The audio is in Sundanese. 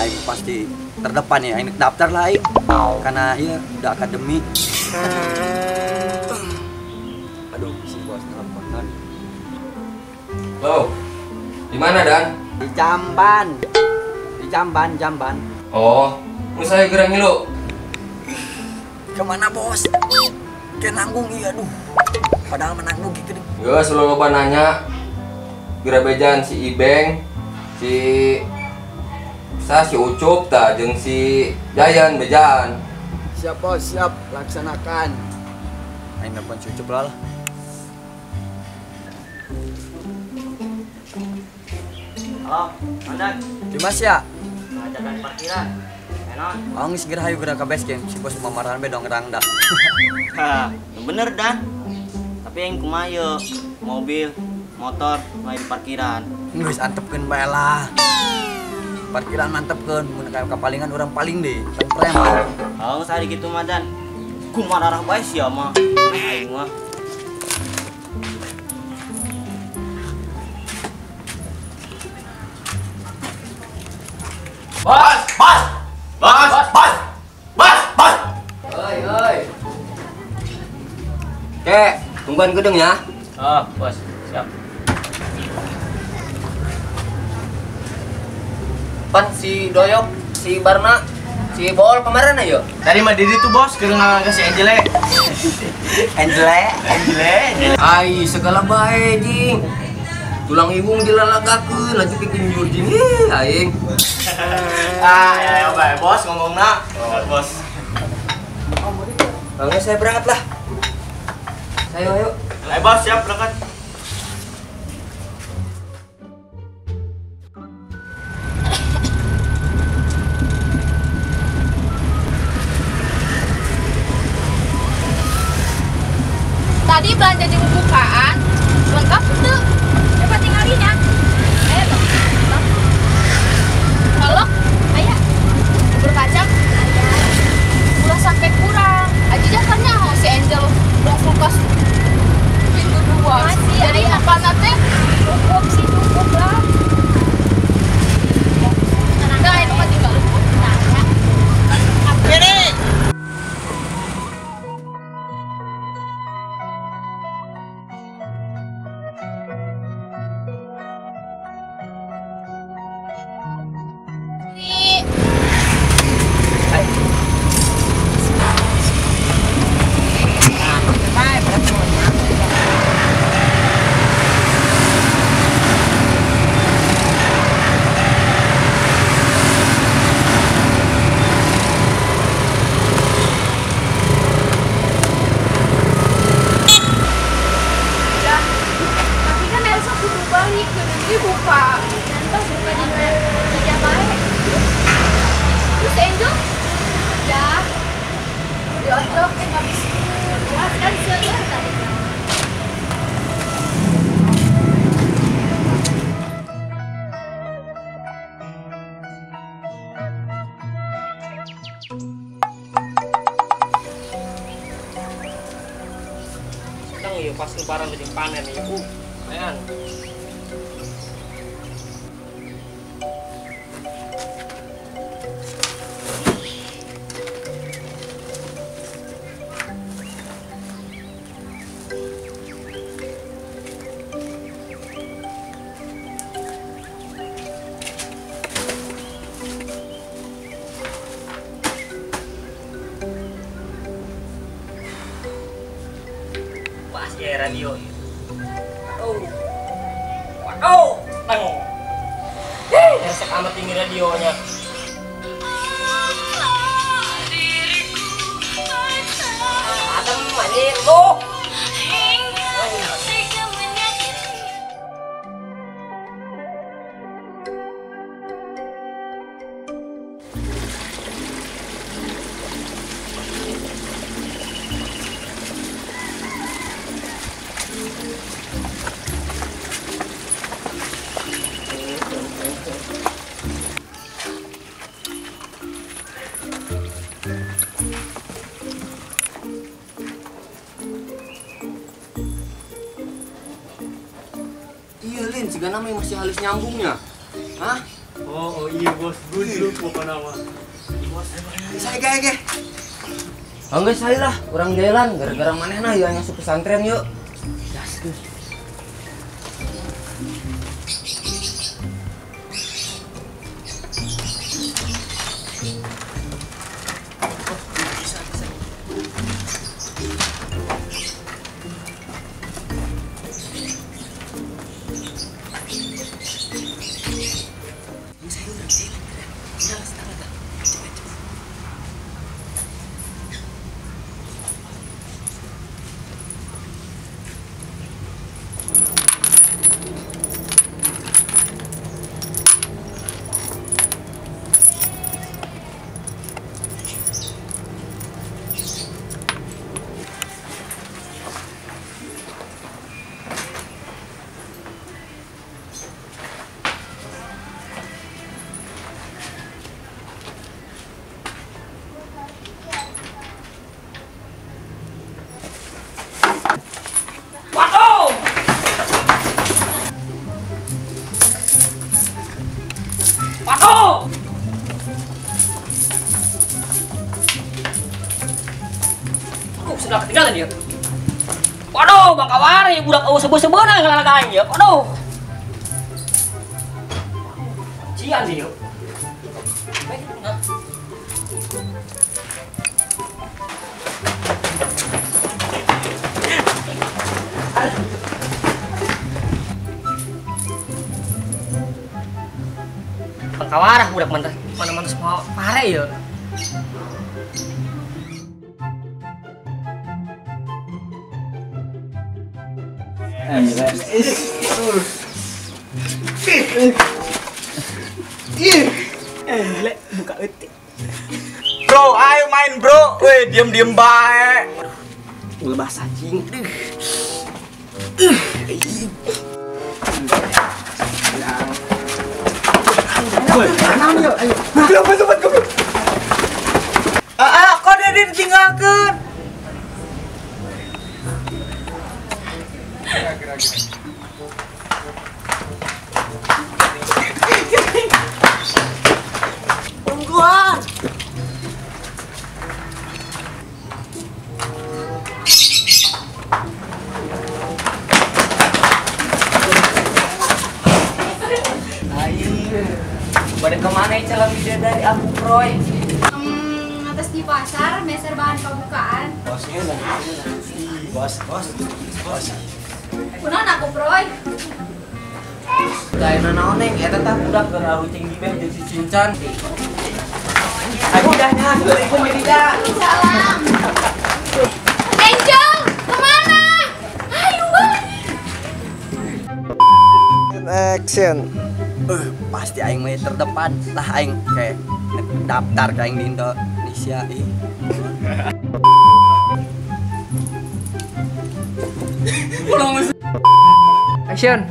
Aing pasti terdepan ya, aing daftar lah aing. Karena iya udah akademi. Aduh, si bos teleponan. Halo. Di mana, Dan? Di Jamban. Di Jamban, Jamban. Oh, mau saya gerang ngilu. Kemana, Bos? Kayak nanggung iya, aduh. Padahal menanggung gitu deh. Gak, selalu lupa nanya. Gerabejan si Ibeng, si si Ucup, ta, jeung si Jayan, bejan. Siap, Bos, siap. Laksanakan. Aing nelpon si Ucup lah. Halo, Mandan. Dimas ya? Ngajakan parkiran. Enon. Oh, geus geura hayu geura ka base camp. Si bos mamarahan be dong ngerangda. Hah, bener Dan. Tapi yang kumaha ye? Mobil, motor mulai di parkiran. Geus antepkeun bae lah. Parkiran mantepkeun, mun ka kapalingan urang paling deh. Preman. Oh, geus ari kitu mah Dan. Kumaha arah bae sia mah. Aing mah. Bos, bos, bos, bos, bos, bos. Oi, oi. Kek, tungguan gedung ya. Oh, bos, siap. Pan si Doyok, si Barna, si Bol kemarin ayo. Tadi mah Didi tuh bos, keur ngaga si Angele. Angele, Angele. Ai, segala bae jing. Tulang iwung dilalagakeun, lanjut dikunjur jing. Ih, aing. Ah, ya bae bos ngomongna. Oh, bos. Bangga saya berangkat lah. Ayo, ayo. Ayo bos, siap berangkat. Tadi belanja di bukaan lengkap tuh. Coba tinggalinya. Ayo tuh. Kolok, aya. Bubur kacang, aya. Ulah sampai kurang. Aja jakarnya oh, si Angel dong kulkas pintu dua. Masih, jadi makanan teh cukup sih, cukup lah. Nah, itu mah tinggal. Ini. Pas lebaran jadi panen ya, lumayan. Ya radio. Oh. Wow. Tang. Resek amat tinggi radionya. Adem anjir tuh. Iya Lin, si Gana masih halus nyambungnya. Hah? Oh iya bos, good look pokoknya mah. Bos, saya ge. Enggak saya lah, orang jalan gara-gara manehna ieu asup pesantren yuk. Gas geus. Sudah ketinggalan ya. Waduh, Bang Kawari, budak eueuh seubeuh-seubeuhna ngalalaga aing ya. Waduh. Cian sih yuk. Bang Kawarah budak mana-mana semua pare ya. Buka eutik. Bro, ayo main bro. Weh, diem-diem bae. Ulah basah cing. Woi, mana yuk? Ayo. Goblok. Ah, kok dia ditinggalkeun? Tungguan. Ayo, pada kemana calon bidadari aku Proy? Atas di pasar, meser bahan pembukaan. Bosnya lah. Bos. Kunaon aku Proy? Kayak nanaon neng, eta tah budak keur arucing gibeh jeung si Cincan. Ayo dah nya, Assalamualaikum Medida. Salam. Angel, kemana? Ayo balik. Action. Pasti aing mah terdepan lah aing kayak daftar ka aing di Indonesia ih. Action.